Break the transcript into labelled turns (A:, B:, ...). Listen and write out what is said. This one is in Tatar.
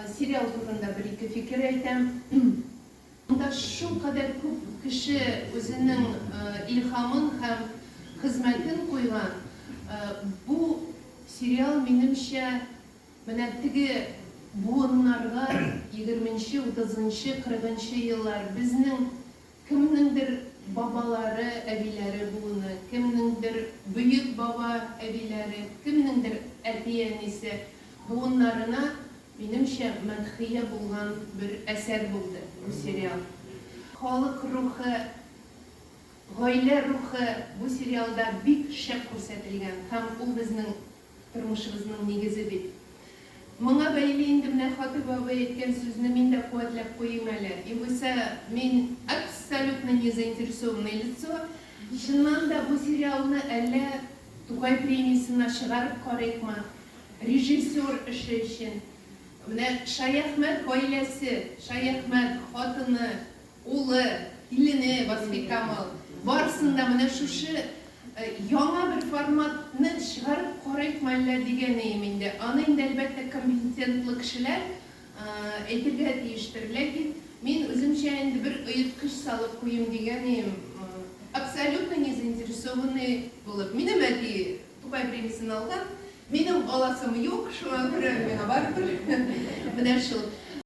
A: Сериал турында бер-ике фикер әйтәм. Монда шулкадәр күп кеше үзенең илһамын һәм хезмәтен куйган. Бу сериал, минемчә, менә теге буыннарга, егерменче, утызынчы, кырыгынчы еллар, безнең кемнеңдер бабалары, әбиләре буыны, кемнеңдер бөек баба әбиләре, кемнеңдер әти-әнисе буыннарына, минемчә, мәдхия булган бер әсәр булды бу сериал. Халык рухы, гаилә рухы бу сериалда бик шәп күрсәтелгән һәм ул безнең тормышыбызның нигезе бит. Моңа бәйле инде менә Хатыйп абый әйткән сүзне мин дә куәтләп куйыйм әле. Югыйсә, мин абсолютно не заинтересованное лицо. Чыннан да бу сериалны әллә Тукай премиясенә чыгарып карыйкмы? Режиссер эше өчен. Менә Шаяхмәт гаиләсе, Шаяхмәт, хатыны, Улы, килене Васфикамал, барысын да менә шушы яңа бер форматны чыгарып карыйкмы әллә дигәнеем инде. Аны инде, әлбәттә, компетентлы кешеләр әйтергә тиештер. Ләкин мин үземчә инде бер оеткыч салып куйыйм дигәнеем, абсолютно не заинтересованный булып. Минем әти Тукай премиясен алган. Минем аласым юк, шуңа күрә миңа барыбер. Менә шул.